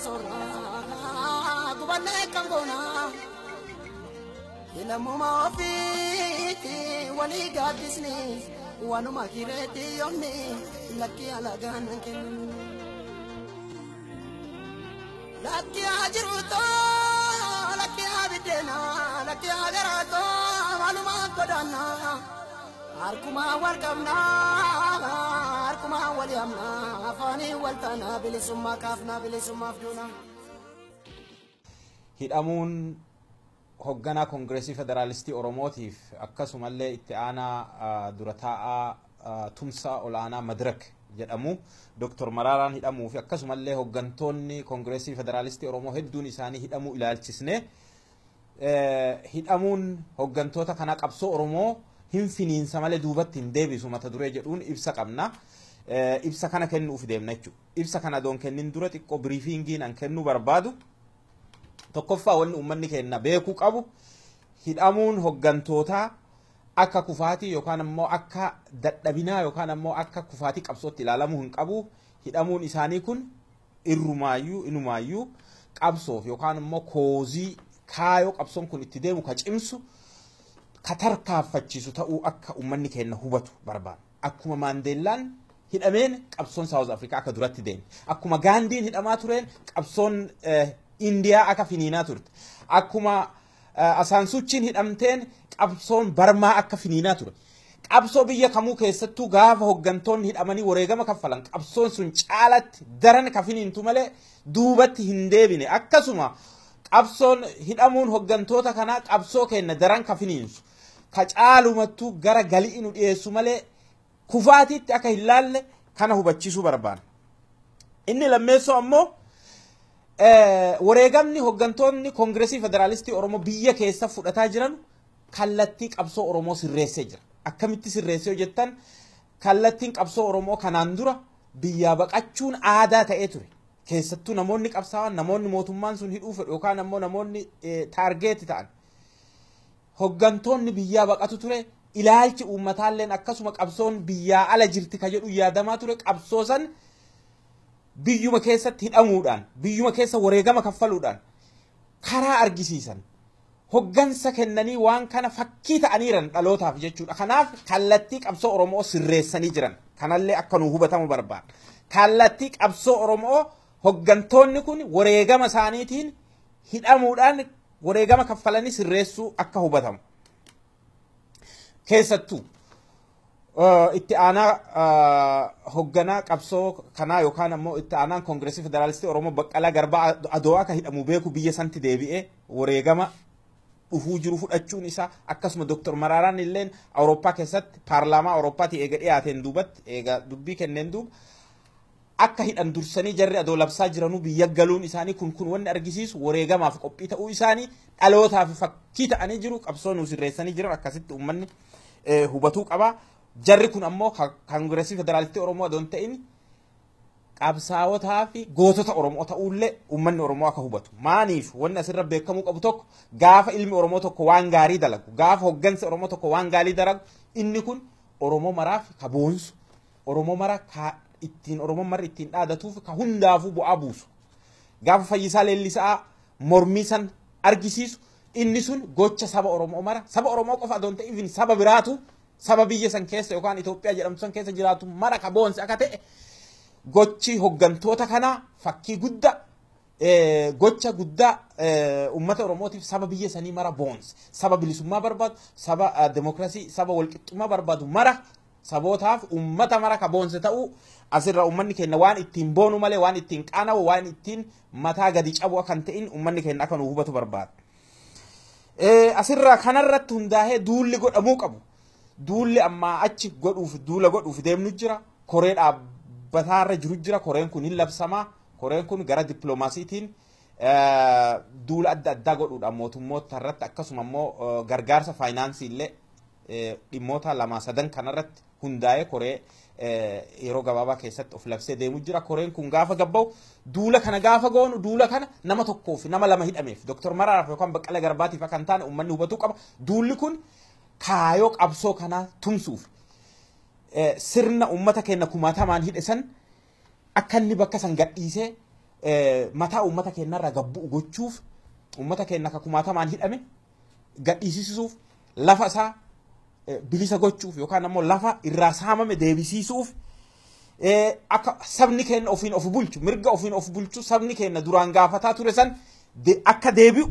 Soorraa gubannee kan goonaa. Lammuma ofiitti walii gaaddisni waanuma kireetti yoomni lakkii alagaan kennu. Lakkii haa jiruutoo lakkii haa biddeenaa lakkii haa garaatoo maalumaa godaannaa. Harkumaa wal qabnaa harkumaa wal yaamnaa afaanii wal taanaa bilisummaa kaafnaa bilisummaaf duunaa. Hidhamuun hogganaa Koongireesii Federaalistii Oromootiif akkasumallee itti aanaa dura taa'aa tumsaa olaanaa Madirak jedhamu Dr. Maraaraan hidhamuu fi akkasumallee hoggantoonni Koongireesii Federaalistii Oromoo hedduun isaanii hidhamuu ilaalchisne, hidhamuun hoggantoota kanaa qabsoo Oromoo hin finiinsa malee duubatti hin deebisu mata duree jedhuun ibsa qabna. Ibsa kana kennuuf deemna jechuudha. Ibsa kana doon kennin dura xiqqoo briifingiin an kennuu barbaadu. Tokkoffaa, wanni uummanni keenya beekuu qabu, hidhamuun hoggantootaa akka kufaatii yookaan ammoo akka dadhabinaa yookaan ammoo akka kufaatii qabsootti ilaalamuu hin qabu. Hidhamuun isaanii kun irrumaayyuu inumaayyuu qabsoof yookaan ammoo koozii kaayoo qabsoon kun itti deemu ka cimsu, ka tarkaanfachiisu ta'uu akka uummanni keenya hubatu barbaada. Akkuma Maandeellaan hidhameen qabsoon Saawuz Afrikaa akka duratti deeme. Akkuma Gaandiin hidhamaa tureen qabsoon Indiyaa akka finiinaa turte. Akkuma Asaansuchiin hidhamteen qabsoon Barmaa akka finiinaa ture. Qabsoo biyya kamuu keessattuu gaafa hoggantoonni hidhamanii wareegama kaffalan qabsoon sun caalatti daran ka finiintu malee duubatti hin deebine. Akkasuma qabsoon hidhamuun hoggantoota kanaa qabsoo keenya daran ka finiinsu, ka caalumattuu gara galii nu dhiyeessu malee kufaatiitti akka hin laalle kana hubachiisuu barbaada. Inni lammeessoo ammoo, wareegamni hoggantoonni Koongireesii Federaalistii Oromoo biyya keessa fudhataa jiran kallattii qabsoo Oromoo sirreessee jira. Akkamitti sirreessee jettan, kallattiin qabsoo Oromoo kanaan dura biyyaa baqachuun aadaa ta'ee ture. Keessattuu namoonni qabsaa'an, namoonni mootummaan sun hidhuu fedhu yookaan ammoo namoonni target ta'an. Hoggantoonni biyyaa baqatu ture. Ilaalchi uummataalleen akkasuma qabsoon biyyaa ala jirti ka jedhu yaadamaa ture. Qabsoo san biyyuma keessatti hidhamuudhaan, biyyuma keessa wareegama kaffaluudhaan karaa argisiisan. Hoggansa kennanii waan kana fakkii ta'aniiran dhalootaaf jechuudha. Kanaaf kallattii qabsoo Oromoo sirreessanii jiran. Kanallee akka nu hubatamu barbaada. Kallattii qabsoo Oromoo hoggantoonni kun wareegama isaaniitiin hidhamuudhaan wareegama kaffalanii sirreessuu akka hubatamu. Keessattuu itti aanaa hogganaa qabsoo kanaa yookaan ammoo itti aanaan Koongireesii Federaalistii Oromoo Baqqalaa Garbaa adoo akka hidhamu beeku biyya sanatti deebi'ee wareegama dhufuu jiru fudhachuun isaa, akkasuma Dr. Maraaraan illeen Awurooppaa keessatti paarlaamaa Awurooppaatii eega dhiyaateen duubatti, eega dubbii kenneen duuba, akka hidhan dursanii jarri adoo labsaa jiranuu biyya galuun isaanii kun wanni argisiisu wareegamaaf qophii ta'uu isaanii dhalootaaf fakkii ta'anii jiru. Qabsoo nu sirreessanii jiran akkasitti uummanni hubatuu qaba. Jarri kun ammoo Koongireesii Federaalistii Oromoo adoon ta'in qabsaawotaa fi gootota Oromoo ta'ullee uummanni Oromoo akka hubatu. Maaniif, wanni asirra beekamuu qabu tokko, gaafa ilmi Oromoo tokko waan gaarii dalagu, gaafa hoggansi Oromoo tokko waan gaarii dalagu, inni kun Oromoo maraaf ka boonsu, Oromoo mara ka ittiin Oromoo marri ittiin dhaadatuuf ka hundaafuu bu'aa buusu. Gaafa Fayyisaa Leellisaa mormii san argisiisu, inni sun gocha saba Oromoo mara, saba Oromoo qofa adoon ta'in saba biraatu, saba biyya san keessa yookaan Itoophiyaa jedhamtu san keessa jiraatu mara ka boonse akka ta'e, gochi hoggantoota kanaa fakkii guddaa, gocha guddaa uummata Oromootiif saba biyya sanii mara boonse, saba bilisummaa barbaadu, saba demokrasii, saba walqixxummaa barbaadu mara, sabootaaf uummata mara ka boonse ta'uu asirra uummanni keenya waan ittiin boonu malee waan ittiin qaana'u, waan ittiin mataa gadi cabu akka hin ta'in uummanni keenya akka nu hubatu barbaada. Asirraa kanarratti hundaa'ee duulli godhamuu qabu. Duulli ammaa achi godhuuf, duula godhuuf deemnu jira. Koree dhaabbataarra jiru jira. Koreen kun hin labsamaa. Koreen kun gara dippiloomaasiitiin duula adda addaa godhuudhaan mootummoota irratti, akkasuma immoo gargaarsa faayinaansii illee dhimmoota lama sadan kanarratti hundaa'ee koree yeroo gabaabaa keessatti of labsee deemu jira. Koreen kun gaafa gabba'u, duula kana gaafa goonu, duula kana nama tokkoof, nama lama hidhameef, Dr. Maraaraaf yookaan Baqqalaa Garbaatiif akka hin taane uummanni hubatuu qaba. Duulli kun kaayoo qabsoo kanaa tumsuuf, sirna uummata keenya kumaatamaan hidhe san akka inni bakka san gadhiisee mataa uummata keenyarra gabbu'u gochuuf uummata keenya akka kumaatamaan hidhame gadhiisisuuf lafa isaa bilisa gochuuf yookaan ammoo lafa irraa saamame deebisiisuuf akka sabni keenya ofiin of bulchu mirga ofiin of bulchu sabni keenya duraan gaafataa ture san akka deebi'u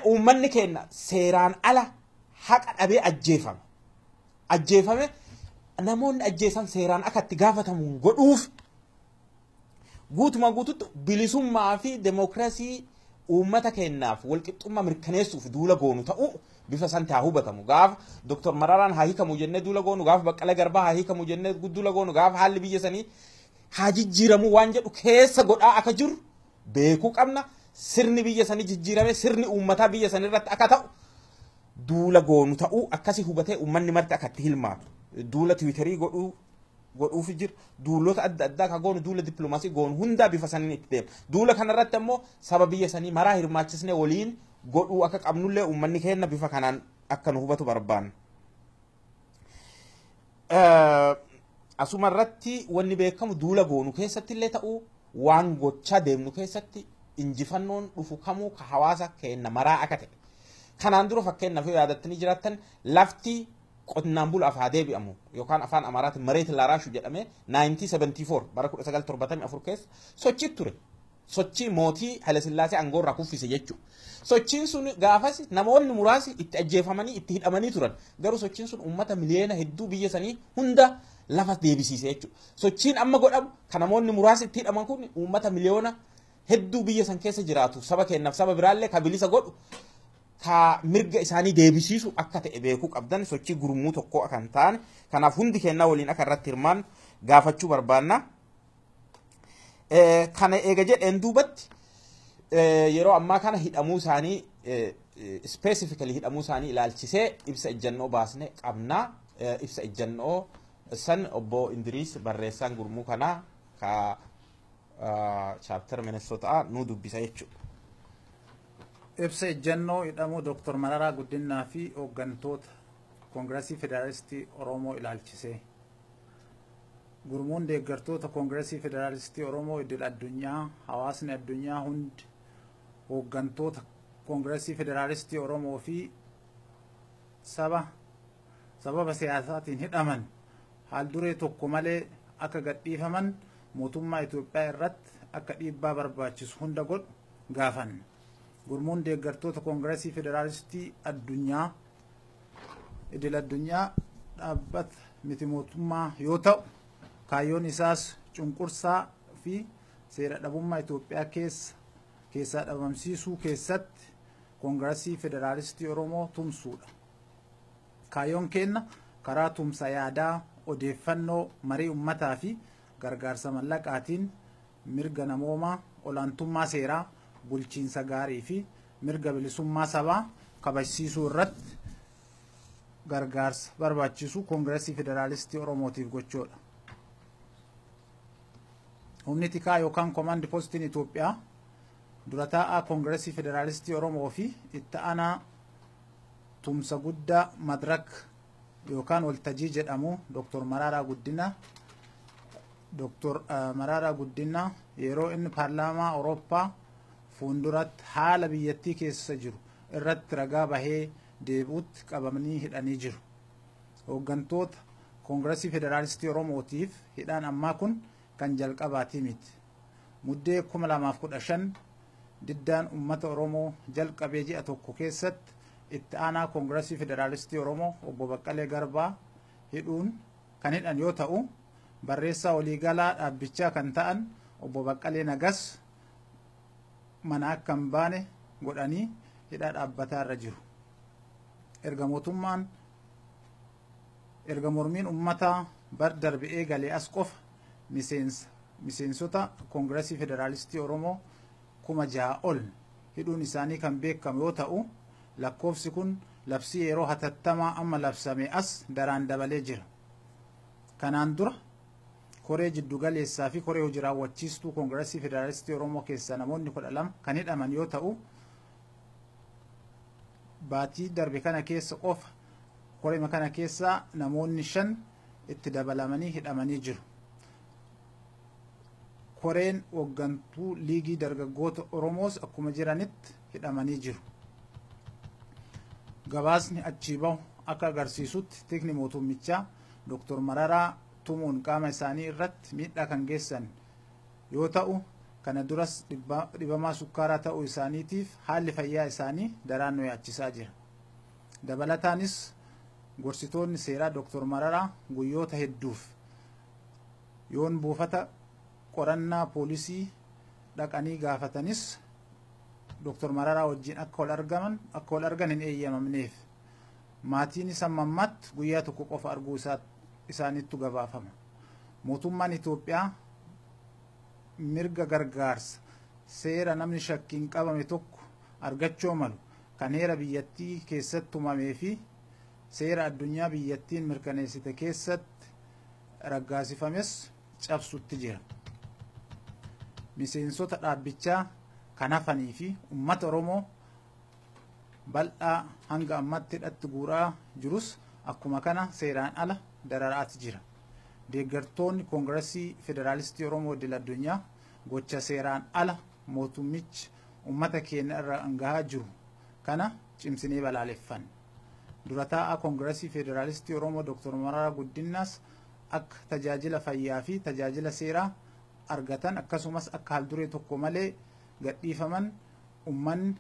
uummanni keenya seeraan ala haqa dhabee ajjeefame namoonni ajjeesan seeraan akka itti gaafatamu godhuuf guutumaa guututti bilisummaa fi demookiraasii uummata keenyaaf walqixxummaa mirkaneessuuf duula goonu ta'uu bifa san haa hubatamu. Gaafa Dr. Mararaan haa hiikamu jennee duula goonu, gaafa Baqqalee Garbaa haa hiikamu jennee duula goonu, gaafa haalli biyya sanii haa jijjiiramu waan jedhu keessa godhaa akka jiru beekuu qabna. Sirni biyya sanii jijjiirame sirni uummataa biyya sanii irratti akka ta'u duula goonu ta'uu akkasi hubatee uummanni marti akka itti hirmaatu. Duula tiwiitarii godhuuf jira. Duulota adda addaa ka goonu duula dippiloomaasii goonu hundaa bifa saniin itti deema. Duula kanarratti ammoo saba biyya sanii maraa hirmaachisnee waliin godhuu akka qabnullee uummanni keenya bifa kanaan akka nu hubatu barbaanna. Asuma irratti wanni beekamu duula goonu keessatti illee ta'uu waan gochaa deemnu keessatti injifannoon dhufu kamuu ka hawaasa keenya maraa akka ta'e. Kanaan dura fakkeenyaaf yoo yaadattanii jiraattan lafti qonnaan bulaaf haa deebi'amu yookaan afaan Amaaraatiin mareet laaraashu jedhamee 1974 bara 1974 keessa sochii ture. Sochii mootii Hayilasillaasee aangoo irraa kuffise jechuudha. Sochiin sun gaafas namoonni muraasni itti ajjeefamanii itti hidhamanii turan. Garuu sochiin sun uummata miliyoona hedduu biyya sanii hunda lafa deebisiise jechuudha. Sochiin amma godhamu kan namoonni muraasni itti hidhaman kun uummata miliyoona hedduu biyya san keessa jiraatu saba keenyaaf saba biraallee ka bilisa godhu ka mirga isaanii deebisiisu akka ta'e beekuu qabdan sochii gurmuu tokko akka hin taane kanaaf hundi keenyaa waliin akka irratti hirmaannu gaafachuu barbaanna. Kana eega jedheen duubatti yeroo ammaa kana hidhamuu isaanii specifically hidhamuu isaanii ilaalchisee ibsa ejjennoo baasne qabna. Ibsa ejjennoo san obbo Indiriis barreessaan gurmuu kanaa ka chapter Minnesota nu dubbisa jechuudha. Ibsa ejjennoo hidhamuu Dr. Mararaa Guddinaa fi hooggantoota Koongiresii Federaalistii Oromoo ilaalchisee. Gurmuun deeggartoota Koongiresii Federaalistii Oromoo idil addunyaa hawaasni addunyaa hundi hooggantoota Koongiresii Federaalistii Oromoo fi sababa siyaasaatiin hidhaman haal duree tokko malee akka gadhiifaman mootummaa Itoophiyaa irratti akka dhiibbaa barbaachisu hunda godhu gaafanna. Gurmuun deeggartoota Koongiresii Federaalistii addunyaa idil addunyaa dhaabbata miti mootummaa yoo ta'u kaayyoon isaas cunqursaa fi seera dhabummaa Itoophiyaa keessaa dhabamsiisuu keessatti Koongiresii Federaalistii Oromoo tumsuudha. Kaayyoon keenya karaa tumsa yaadaa, odeeffannoo, marii uummataa fi gargaarsa mallaqaatiin mirga namoomaa, olaantummaa seeraa, bulchiinsa gaarii fi mirga bilisummaa sabaa kabajsiisuu irratti gargaarsa barbaachisu Koongiresii Federaalistii Oromootiif gochuudha. Humni tikaa yookaan koomaandi poostiin Itoophiyaa dura taa'aa Koongiresii Federaalistii Oromoo fi itti aanaa tumsa guddaa Madirak yookaan waltajjii jedhamu Dr. Mararaa Guddinaa Dr. Mararaa Guddinaa yeroo inni paarlaamaa Awurooppaa fuulduratti haala biyyattii keessa jiru irratti ragaa bahee deebi'utti qabamanii hidhanii jiru. Hooggantoota Koongiresii Federaalistii Oromootiif hidhaan ammaa kun kan jalqabaatii miti. Muddee 2015 diddaan uummata Oromoo jalqabee ji'a tokko keessatti itti aanaa Koongiresii Federaalistii Oromoo obbo Baqqalee Garbaa hidhuun kan hidhan yoo ta'u barreessaa waliigalaa dhaabbichaa kan ta'an obbo Baqqalee Nagas mana akka hin baane godhanii hidhaa dhaabbataa irra jiru. Erga mormiin uummataa bar darbe eegalee as qofa miseensota Koongiresii Federaalistii Oromoo 6,000 ol hidhuun isaanii kan beekamu yoo ta'u lakkoofsi kun labsii yeroo hatattamaa amma labsame as daraan dabalee jira. Kanaan dura koree jiddugaleessaa fi koree hojii raawwachiistuu Koongiresii Federaalistii Oromoo keessaa namoonni 12 kan hidhaman yoo ta'u baatii darbe kana keessa qofa koree kana keessaa namoonni 5 itti dabalamanii hidhamanii jiru. Koreen hooggantuu Liigii Dargaggoota Oromoos akkuma jiranitti hidhamanii jiru. Gabaasni achii bahu akka agarsiisutti tikni mootummichaa Dr. Mararaa tumuun qaama isaanii irratti miidhaa kan geessan yoo ta'u, kana duras dhibamaa sukkaaraa ta'uu isaaniitiif haalli fayyaa isaanii daraan nu yaachisaa jira. Dabalataanis gorsitoonni seeraa Dr. Mararaa guyyoota hedduuf yoon buufata qorannaa poolisii dhaqanii gaafatanis Dr. Mararaa wajjin akka wal argaman akka wal argan hin eeyyamamneef. Maatiin isa mammaatti guyyaa tokko qofa arguu isaanittu gabaafama. Mootummaan Itoophiyaa mirga gargaarsa seera namni shakkiin qabame tokko argachuu malu kan heera biyyattii keessatti tumamee fi seera addunyaa biyyattiin mirkaneessite keessatti raggaasifames cabsutti jira. Miseensota dhaabbichaa kan hafanii fi uummata Oromoo bal'aa hanga ammatti hidhatti guuraa jirus akkuma kana seeraan ala dararaati jira. Deeggartoonni Koongiresii Federaalistii Oromoo idil addunyaa gocha seeraan ala mootummichi uummata keenya irra gahaa jiru kana cimsinee balaaleffanna. Dura taa'aa Koongiresii Federaalistii Oromoo Dr. Mararaa Guddinaas akka tajaajila fayyaa fi tajaajila seeraa argatan, akkasumas akka haalduree tokko malee gadhiifaman uummanni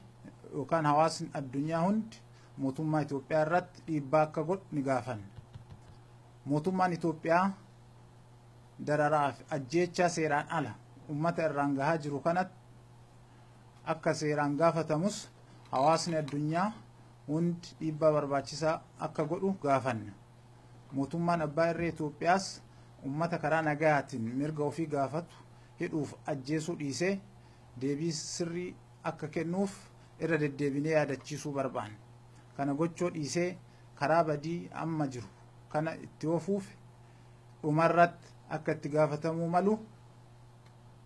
yookaan hawaasni addunyaa hundi mootummaa Itoophiyaa irratti dhiibbaa akka godhu ni gaafanna. Mootummaan Itoophiyaa dararaa fi ajjeechaa seeraan ala uummata irraan gahaa jiru kanatti akka seeraan gaafatamus hawaasni addunyaa hundi dhiibbaa barbaachisaa akka godhu gaafanna. Mootummaan abbaa irree Itoophiyaas uummata karaa nagahaatiin mirga ofii gaafatu hidhuuf ajjeesuu dhiisee deebii sirrii akka kennuuf irra deddeebinee yaadachiisuu barbaanna. Kana gochuu dhiisee karaa badii amma jiru kana itti oofuuf dhumarratti akka itti gaafatamuu malu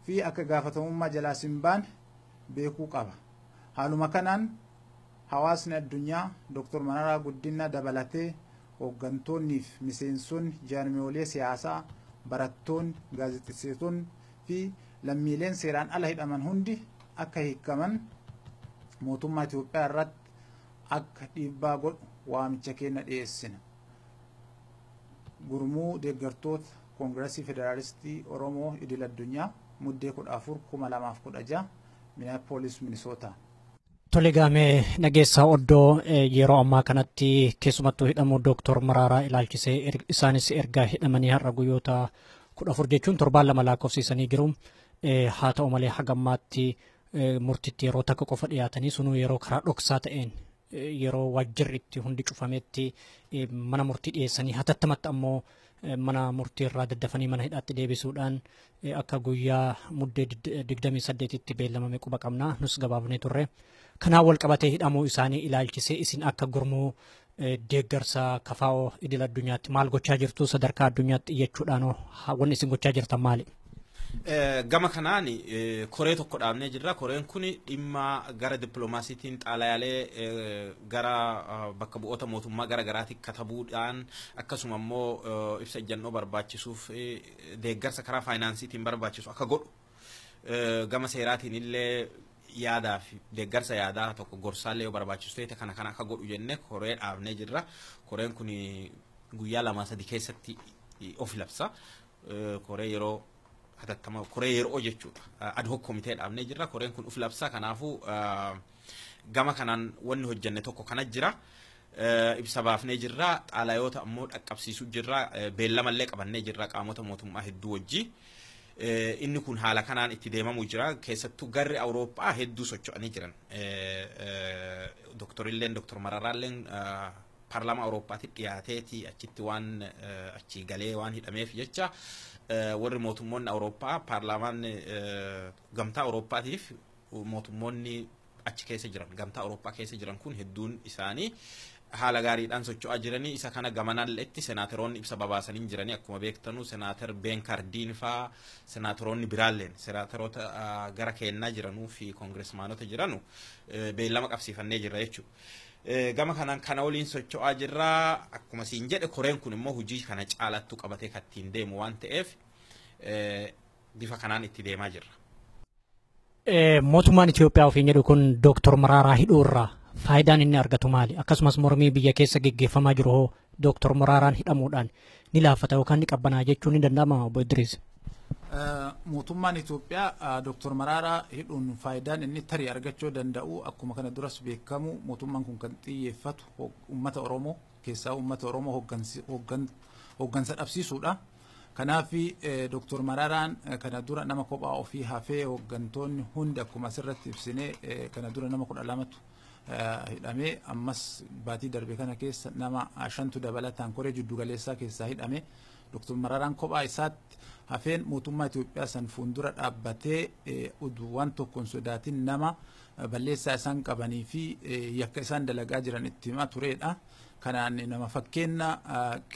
fi akka gaafatamummaa jalaas hin baane beekuu qaba. Haaluma kanaan hawaasni addunyaa Dr. Mararaa Guddinaa dabalatee hooggantoonnii fi miseensonni jaarmiyoolee siyaasaa, barattoonni, gaazexeessitoonni fi lammiileen seeraan ala hidhaman hundi akka hiikaman mootummaa Itoophiyaa irratti akka dhiibbaa godhu waamicha keenya dhiyeessina. Gurmuu deeggartoota Koongiresii Federaalistii Oromoo idil addunyaa, Muddee 14, 2016, Minneapolis, Minnesota. Tole, gaamee nageessaa oddoo yeroo ammaa kanatti keessumattuu hidhamuu Dooktor Mararaa ilaalchisee, isaanis erga hidhamanii har'a guyyoota 14 jechuun torbaan 2 lakkoofsisanii jiru. Haa ta'u malee haga ammaatti murtitti yeroo takka qofa dhiyaatanii, sunuu yeroo karaa dhoksaa ta'een, yeroo waajjirri itti hundi cufametti mana murtii dhiyeessanii, hatattamatti ammoo mana murtii irraa daddafanii mana hidhaatti deebisuudhaan akka guyyaa Muddee 28tti beellamame quba qabna, nus gabaabnee turre. Kanaan wal qabatee hidhamuu isaanii ilaalchisee isin akka gurmuu deeggarsa KFO idil addunyaatti maal gochaa jirtu? Sadarkaa addunyaatti iyyachuudhaan wanni isin gochaa jirtan maali? Gama kanaan koree tokko dhaabnee jirra. Koreen kun dhimma gara dippiloomaasiitiin xaalayaalee gara bakka bu'oota mootummaa gara garaatti katabuudhaan, akkasuma immoo ibsa ejjennoo barbaachisuuf deeggarsa karaa faayinaansiitiin barbaachisu akka godhu, gama seeraatiin illee yaadaa fi deeggarsa yaadaa tokko gorsaallee yoo barbaachisu ta'e kana kana akka godhu jennee koree dhaabnee jirra. Koreen kun guyyaa 2 3 keessatti of labsa. Koree yeroo hatattama, koree yeroo jechuudha. Ad hoc komitee dhaabnee jirra. Koreen kun uf labsa. Kanaafuu gama kanaan wanni hojjenne tokko kana jira. Ibsa baafnee jirra. Xaalayoota ammoo dhaqqabsiisuu jirra. Beellamallee qabannee jirra qaamota mootummaa hedduu wajji. Inni kun haala kanaan itti deemamuu jira. Keessattuu garri Awurooppaa hedduu socho'anii jiran. Doktorilleen, Doktor Mararaalleen paarlaamaa Awurooppaatti dhiyaateeti achitti waan achi galee waan hidhameef jecha, warri mootummoonni Awurooppaa, paarlaamaan gamtaa Awurooppaatiif mootummoonni achi keessa jiran, gamtaa Awurooppaa keessa jiran kun hedduun isaanii haala gaariidhaan socho'aa jiranii. Isa kana gamanalleetti senaateroonni ibsa babaasanii jiranii. Akkuma beektanu Senaater Ben Kardiin faa, senaateroonni biraalleen, senaateroota gara keennaa jiranuu fi koongiresmaanota jiranu beellama qabsiifannee jirra jechuudha. Gama kanaan kana waliin socho'aa jirra. Akkuma siin jedhe, koreen kun immoo hojii kana caalattu qabatee kan ittiin deemu waan ta'eef Bifa kanaan itti deemaa jirra. Mootummaan Itoophiyaa ofiin jedhu kun Dooktor Maraaraa hidhuu irraa faayidaan inni argatu maali? Akkasumas mormii biyya keessa geggeeffamaa jiru hoo Dooktor Maraaraan hidhamuudhaan ni laaffata yookaan ni qabbanaa jechuun ni danda'ama, obbo Idriis? Mootummaan Itoophiyaa Dooktor Maraaraa hidhuun faayidaan inni tarii argachuu danda'u, akkuma kana duras beekamu, mootummaan kun kan xiyyeeffatu uummata Oromoo keessaa uummata Oromoo hooggansa dhabsiisuudha. Kanaaf Dooktor Maraaraan kana dura nama kophaa ofii hafee, hooggantoonni hundi akkuma asirratti ibsinee kana dura nama 12tu hidhamee, ammas baatii darbe kana keessa nama shantu dabalataan koree jiddugaleessaa keessaa hidhame. Dooktor Maraaraan kophaa isaatti hafeen mootummaa Itoophiyaa san fuuldura dhaabbatee uduu waan tokko hin sodaatin nama balleessaa isaan qabanii fi yakka isaan dalagaa jiran itti himaa turedha. Kanaan nama fakkeenya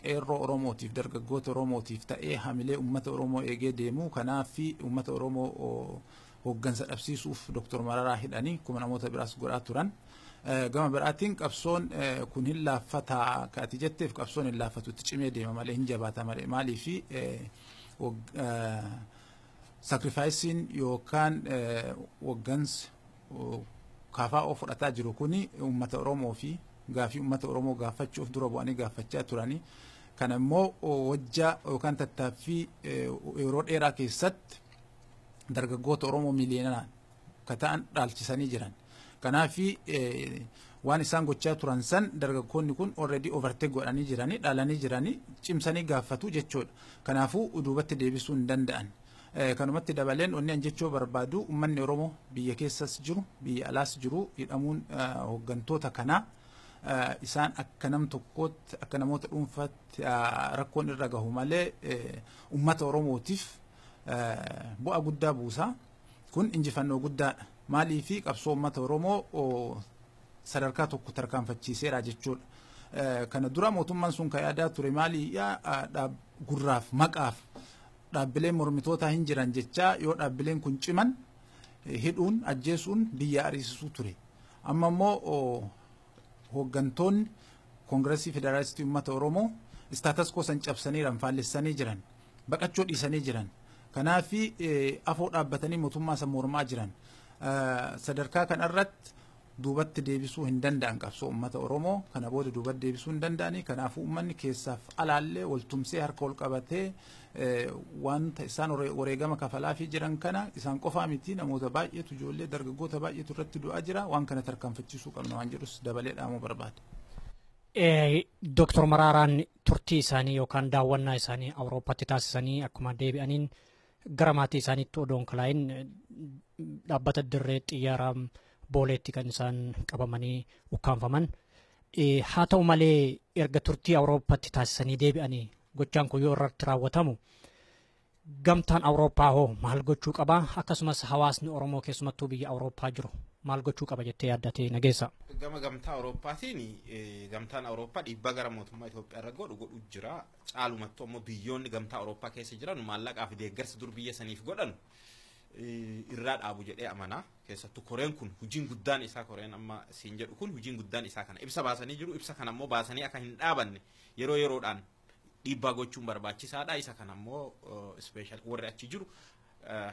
qeerroo Oromootiif, dargaggoota Oromootiif ta'ee hamilee uummata Oromoo eegee deemu. Kanaaf uummata Oromoo hooggansa dhabsiisuuf Dooktor Mararaa hidhanii kuma namoota biraas godhaa turan. Gama biraatiin qabsoon kun hin laaffataa ka ati jetteef, qabsoon hin laaffatutti cimee deema malee, hin jabaata malee. Maaliifi, sacrificeiin yookaan hooggansi KFO fudhataa jiru kuni uummata Oromoo fi gaafii uummata Oromoo gaafachuuf dura bu'anii gaafachaa turanii. Kana immoo wajja yookaan tattaaffii yeroo dheeraa keessatti dargaggoota Oromoo miiliyoonaan ka ta'an dhaalchisanii jiran. Kanaafi waan isaan gochaa turan san dargaggoonni kun already overtake godhanii jiranii, dhaalanii jiranii, cimsanii gaafatu jechuudha. Kanaafuu duubatti deebisuu hin danda'an. Kanumatti dabaleen wanni an jechuu barbaadu, uummanni Oromoo biyya keessas jiru, biyya alaas jiru, hidhamuun hooggantoota kanaa isaan akka nam tokkootti, akka namoota dhuunfaatti rakkoon irra gahu malee uummata Oromootiif bu'aa guddaa buusa. Kun injifannoo guddaadha. Maaliifi, qabsoo uummata Oromoo sadarkaa tokko tarkaanfachiiseera jechuudha. Kana dura mootummaan sun kan yaadaa ture maali? Gurraaf maqaaf dhaabbileen mormitootaa hin jiran jechaa, yoo dhaabbileen kun ciman hidhuun, ajjeesuun, biyya ariisisuu ture. Amma immoo hooggantoonni Koongiresii Federaalistii Uummata Oromoo status quo san cabsanii faallessanii jiran, baqachuu dhiisanii jiran. Kanaafi afoo dhaabbatanii mootummaa san mormaa jiran. Sadarkaa kanarratti duubatti deebisuu hin danda'an qabsoo uummata Oromoo kana booda duubatti deebisuu hin danda'ani. Kanaafuu uummanni keessaaf alaallee waltumsee, harka wal qabatee, wanta isaan wareegama kafalaafii jiran kana, isaan qofaa miti, namoota baay'eetu, ijoollee dargaggoota baay'eetu irratti du'aa jira, waan kana tarkaanfachiisuu qabna waan jedhus dabalee dhaamuu barbaada. Dooktor Maraaraan turtii isaanii yookaan daawwannaa isaanii Awurooppaatti taasisanii akkuma deebi'aniin gara maatii isaaniitti odoo hin kalaa'in dhaabbata dirree xiyyaaraa Booleetti kan isaan qabamanii ukkaanfaman. Haa ta'u malee, erga turtii Awurooppaatti taasisanii deebi'anii gochaan kun yoo irratti raawwatamu, gamtaan Awurooppaa hoo maal gochuu qaba? Akkasumas hawaasni Oromoo keessumattuu biyya Awurooppaa jiru maal gochuu qaba jettee yaaddatee, Nageessa? Gama gamtaa Awurooppaatiin, gamtaan Awurooppaa dhiibbaa gara mootummaa Itoophiyaa irra godhu jira. Caalumattuu ammoo biyyoonni gamtaa Awurooppaa keessa jiran maallaqaa fi deeggarsa dur biyya saniif godhan irraa dhaabu jedhee amana. Keessattuu koreen kun hojiin guddaan isaa, koreen amma siin jedhu kun hojiin guddaan isaa kana ibsa baasanii jiru. Ibsa kana ammoo baasanii akka hin dhaabanne yeroo yeroodhaan dhiibbaa gochuun barbaachisaadha. Isa kana ammoo special warri achi jiru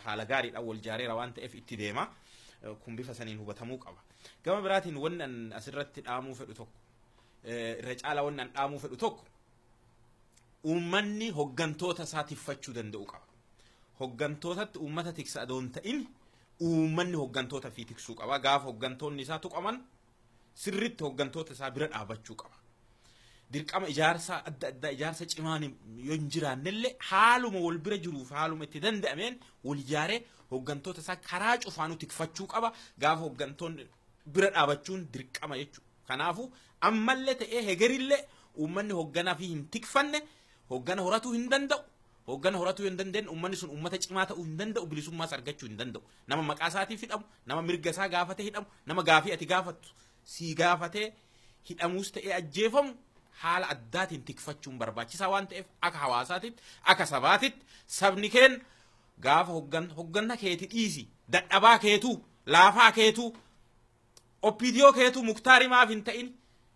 haala gaariidhaan wal jaareera waan ta'eef itti deema. Kun bifa saniin hubatamuu qaba. Gama biraatiin wanni an asirratti dhaamuu fedhu tokko, irra caalaa wanni an dhaamuu fedhu tokko, uummanni hoggantoota isaa tiffachuu danda'u qaba. Hoggantootatti uummata tiksa adoon ta'in, uummanni hoggantoota fi tiksuu qaba. Gaafa hoggantoonni isaa tuqaman sirritti hoggantoota isaa bira dhaabachuu qaba. Dirqama ijaarsa adda addaa, ijaarsa cimaan yoo hin jiraannellee, haaluma wal bira jiruuf haaluma itti danda'ameen wal ijaaree hoggantoota isaa karaa cufaanuu tikfachuu qaba. Gaafa hoggantoonni bira dhaabachuun dirqama jechuudha. Kanaafuu ammallee ta'ee hegerillee uummanni hogganaa fi hin tikfanne hoggana horatuu hin danda'u. Hoggana horatuu hin dandeenye, uummanni sun uummata cimaa ta'uu hin danda'u, bilisummaas argachuu hin danda'u. Nama maqaa isaatiif hidhamu, nama mirga isaa gaafatee hidhamu, nama gaafii ati gaafattu sii gaafatee hidhamuus ta'ee ajjeefamu haala addaatiin tikfachuun barbaachisaa waan ta'eef, akka hawaasaatitti, akka sabaatitti, sabni keen gaafa hogganna keeti dhiisi, dadhabaa keetuu, laafaa keetuu, OPDO keetuu Muktaarii maaf hin ta'in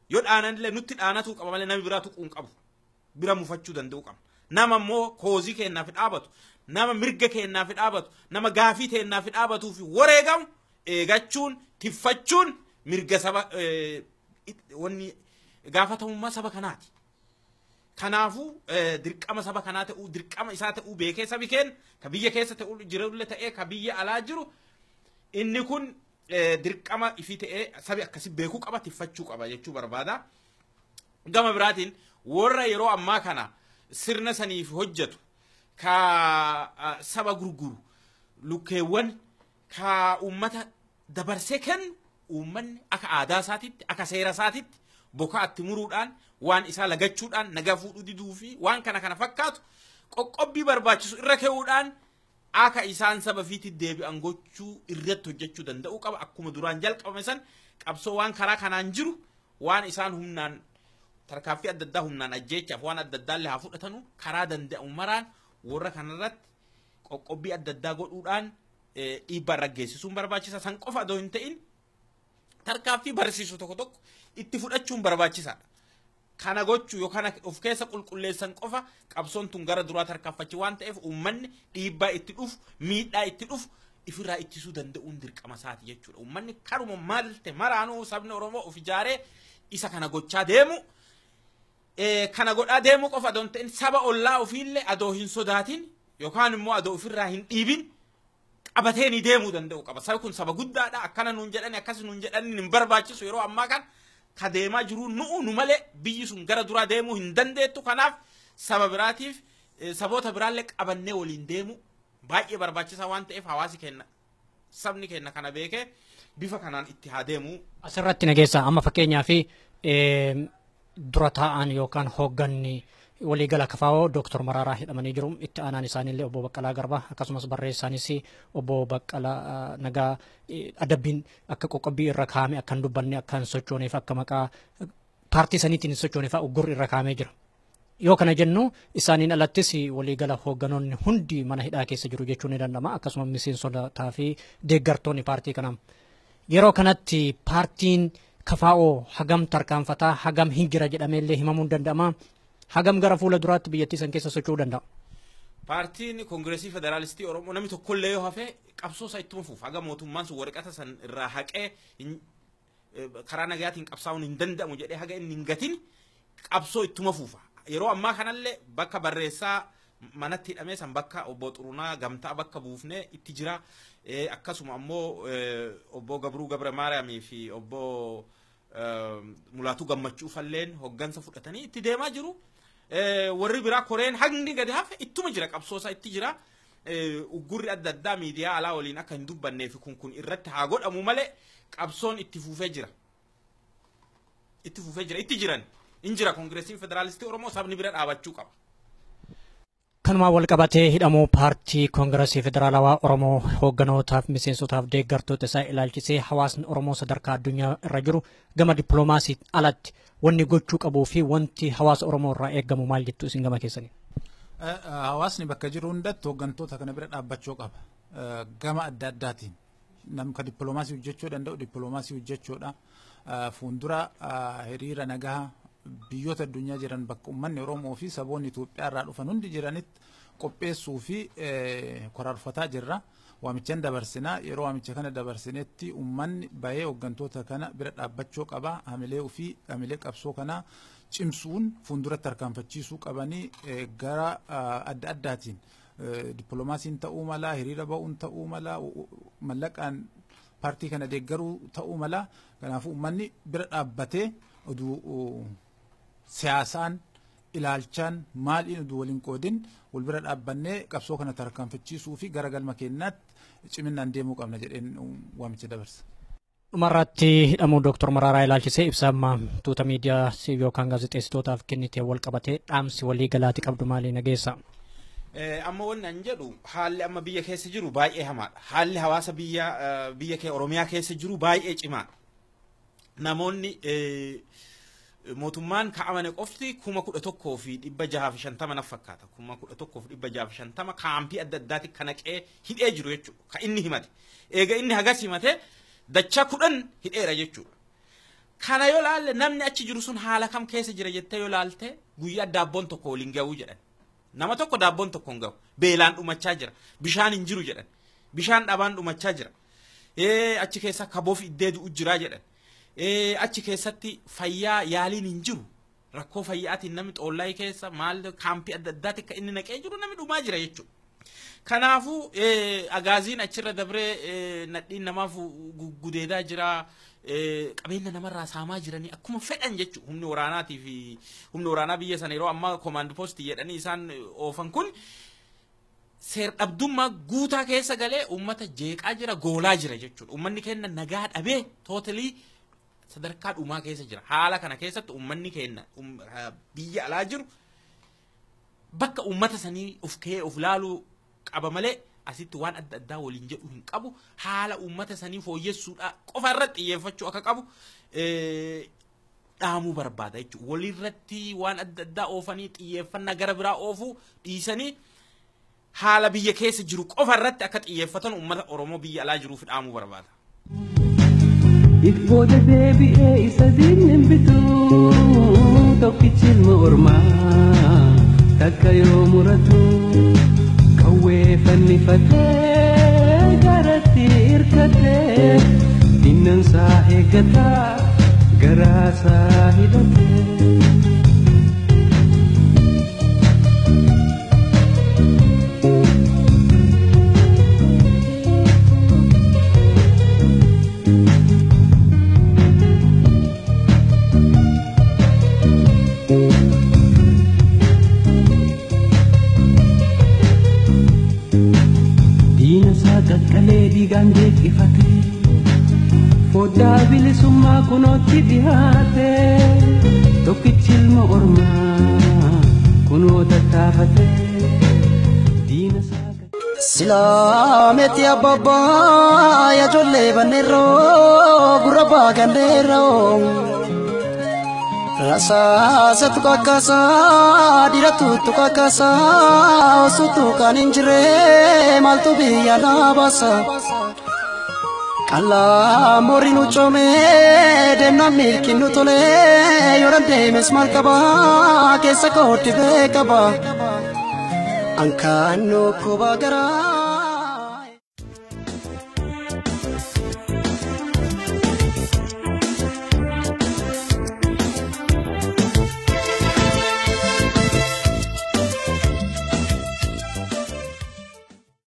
yoo dhaananillee nutti dhaanatuu qaba malee namni biraa tuquu hin qabu, bira mufachuu danda'uu qaba. Nama immoo koozii keennaaf dhaabatu, nama mirga keennaaf dhaabatu, nama gaafii teennaaf dhaabatuu fi wareegamu eegachuun tiffachuun mirga saba wanni gaafatamummaa saba kanaati. Kanaafuu dirqama saba kanaa ta'uu, dirqama isaa ta'uu beekee sabi keenya ka biyya keessa ta'uu jirullee ta'ee ka biyya alaa jiru inni kun dirqama ifii ta'ee sabi akkasi beekuu qaba, tiffachuu qaba jechuu barbaada. Gama biraatiin warra yeroo ammaa kana sirna saniif hojjetu, ka saba gurguru, lukkeewwan ka uummata dabarsee kennu, uummanni akka aadaa isaatitti, akka seera isaatitti bokaatti muruudhaan, waan isaa lagachuudhaan, nagaa fuudhuu diduu fi waan kana kana fakkaatu qoqqobbii barbaachisu irra ka'uudhaan akka isaan saba fiitti deebi'an gochuu irratti hojjechuu danda'uu qaba. Akkuma duraan jalqabame san qabsoo waan karaa kanaan jiru, waan isaan humnaan tarkaaffii adda addaa humnaan ajjeechaaf waan adda addaallee haa fudhatanu, karaa danda'u maraan warra kanarratti qoqqobbii adda addaa godhuudhaan dhiibbaa irra geessisuun barbaachisa. San qofa adoo hin ta'in tarkaaffii barsiisu tokko tokko itti fudhachuun barbaachisaadha. Kana gochuu yookaan of keessa qulqulleessan qofa qabsoon tun gara duraa tarkaanfachi waan ta'eef uummanni dhiibbaa itti dhufu, miidhaa itti dhufu ifirraa ittisuu danda'uun dirqama isaati jechuudha. Uummanni karuma malte maraanuu sabni Oromoo of ijaaree isa kana gochaa deemu, kana godhaa deemuu qofa adoo hin ta'in saba ollaa ofiillee adoo hin sodaatin yookaan immoo adoo ofirraa hin dhiibin qabatee ni deemuu danda'u qaba. Sabi kun saba guddaadha, akkana nuun jedhani akkas nuun jedhani hin barbaachisu. Yeroo ammaa kan ka deemaa jiru nu'u nu malee biyyi sun gara duraa deemuu hin dandeettu. Kanaaf saba biraatiif saboota biraallee qabannee waliin deemu baay'ee barbaachisaa waan ta'eef hawaasi keenya, sabni keenya kana beekee bifa kanaan itti haa deemu. Asirratti nageessa, amma fakkeenyaa fi dura taa'an yookaan hoogganni waliigala KFO Dooktor Maraaraa hidhamanii jiru. Itti aanaan isaaniillee obbo Baqqalaa Garbaa, akkasumas barreessaanis obbo Baqqalaa Nagaa adabbiin akka qoqqobbii irra kaa'ame, akka hin dubbanne, akka hin sochooneef, akka maqaa paartii saniitiin hin sochooneef uggurri irra kaa'amee jira. Yoo kana jennu isaaniin alattis waliigala hoogganoonni hundi mana hidhaa keessa jiru jechuun ni danda'ama. Akkasuma miseensotaa fi deeggartoonni paartii kanaa. Yeroo kanatti paartiin KFO hagam tarkaanfataa, hagam hin jira jedhameellee himamuu ni danda'ama. Hagam gara fuula duraatti biyyattii san keessa socho'uu danda'a? Paartiin Koongireesii Federaalistii Oromoo namni tokkollee yoo hafe qabsoo isaa ittuma fufa. Haga mootummaan sun waraqata san irraa haqee karaa nagayaatiin qabsaa'uun hin danda'amu jedhee haga inni hin gatin qabsoo ittuma fufa. Yeroo ammaa kanallee bakka barreessaa manatti hidhamee san bakka obbo Xurunaa Gamtaa bakka buufnee itti jira. Akkasuma ammoo obbo Gabruu Gabra Maariyaamii fi obbo Mulaatuu Gammachuu falleen hoggansa fudhatanii itti deemaa jiru. Warri biraa koreen hagni gadi hafe ittuma jira, qabsoo isaa itti jira. Uggurri adda addaa miidiyaa alaa waliin akka hin dubbanneef kun irratti haa godhamu malee qabsoon itti fufee jira. Itti fufee jira, itti jiran. In jira Koongireesiin Federaalistii Oromoo, sabni bira dhaabachuu qaba. Kanumaan wal qabatee hidhamuu paartii Koongireesii Federaalawaa Oromoo hoogganootaaf, miseensotaaf, deeggartoota isaa ilaalchisee hawaasni Oromoo sadarkaa addunyaa irra jiru gama dippiloomaasii alatti wanni gochuu qabuu fi wanti hawaasa Oromoo irraa eeggamu maal jettu isin gama keessanii? Hawaasni bakka jiru hundatti hooggantoota kana bira dhaabbachuu qaba. Gama adda addaatiin. Namka dippiloomaasii hojjechuu danda'u dippiloomaasii hojjechuudha. Fuuldura hiriira nagaa biyyoota addunyaa jiran bakka uummanni Oromoo fi saboonni Itoophiyaa irraa dhufan hundi jiranitti qopheessuu fi koraarfataa jirra. Waamichan dabarsinaa, yeroo waamicha kana dabarsinetti uummanni bahee hooggantoota kana bira dhaabbachuu qaba. Hamilee ofii, hamilee qabsoo kanaa cimsuun fuulduratti tarkaanfachiisuu qabanii gara adda addaatiin dippiloomaasiin ta'uu mala, hiriira ba'uun ta'uu mala, mallaqaan paartii kana deeggaruu ta'uu mala. Kanaafuu uummanni bira dhaabbatee oduu siyaasaan, ilaalchaan, maaliin oduu waliin qoodin wal bira dhaabbannee qabsoo kana tarkaanfachiisuu fi gara galma keenyaatti ciminaan deemuu qabna jedheen waamicha dabarsa. Dhumarratti hidhamuu Dooktor Maraaraa ilaalchisee ibsa amma tuuta miidiyaa yookaan gaazexeessitootaaf kennite wal qabatee dhaamsi walii galaati qabdu maali nageessa? Amma wanni an jedhu haalli amma biyya keessa jiru baay'ee hamaadha. Haalli hawaasa biyya kee Oromiyaa keessa jiru baay'ee cimaadha. Namoonni mootummaan kaa'amane qofti 11,650 naf fakkaata. 11,650 kaampii adda addaatti kan naqee hidhee jiru jechuudha. Kan inni himate. Eega inni hagas himate dachaa 10 hidheera jechuudha. Kana yoo laalle namni achi jiru sun haala kam keessa jira jettee yoo laalte guyyaa daabboon tokko waliin ga'uu jedhan. Nama tokko daabboon tokko hin gahu. Beelaan dhumachaa jira. Bishaan hin jiru jedhan. Bishaan dhabaan dhumachaa jira. Achi keessa kaboof iddee du'u jira jedhan. Achi keessatti fayyaa yaaliin hin jiru. Rakkoo fayyaatiin namni xoollaayii keessa maal kaampii adda addaatti akka inni naqee jiru namni dhumaa jira jechuudha. Kanaafuu agaaziin achirra dabree nadhiin namaaf gudeedaa jira. Qabeenya namarraa saamaa jiranii akkuma fedhan jechuudha. Humni waraanaatii fi humni waraanaa biyya sana yeroo ammaa koomaand poostii jedhanii isaan oofan kun seer-dhabdummaa guutaa keessa galee uummata jeeqaa jira, goolaa jira jechuudha. Uummanni keenya nagaa dhabee tootalii sadarkaa dhumaa keessa jira. Haala kana keessatti uummanni keenya biyya alaa jiru bakka uummata sanii of ka'ee of laaluu qaba malee asitti waan adda addaa waliin jedhu hin qabu. Haala uummata sanii fooyyessuudha qofa irratti xiyyeeffachuu akka qabu dhaamuu barbaada jechuudha. Walirratti waan adda addaa oofanii xiyyeeffannaa gara biraa oofuu dhiisanii haala biyya keessa jiru qofa irratti akka xiyyeeffatan uummata Oromoo biyya alaa jiruuf dhaamuu barbaada. Ibbooda deebi'ee isa diinni bitu tokkichi ilma ormaa takka yoo muratu qawwee fannifatee garatti hirkatee dinnansaa eeggataa garaasaa hidhatee. Dhiigaan jeeqifate foddaa bilisummaa kunootti dhiyaate tokkichi ilma ormaa kunoo tattaafate diina isaa. Silaametti abbabbaa ijoollee banneerroo gurra baaganneerroo rasaasatu kakkaasaa dhiiratu tukakkaasaa osuutu kan hin jirre maaltu biyya naa baasa. Qal'aa moorri nu coomee deemnaan milkiin nu tolee yoo dandeemes maal qabaa keessa kootti beekaba. Ankaan nu kubaa garaa.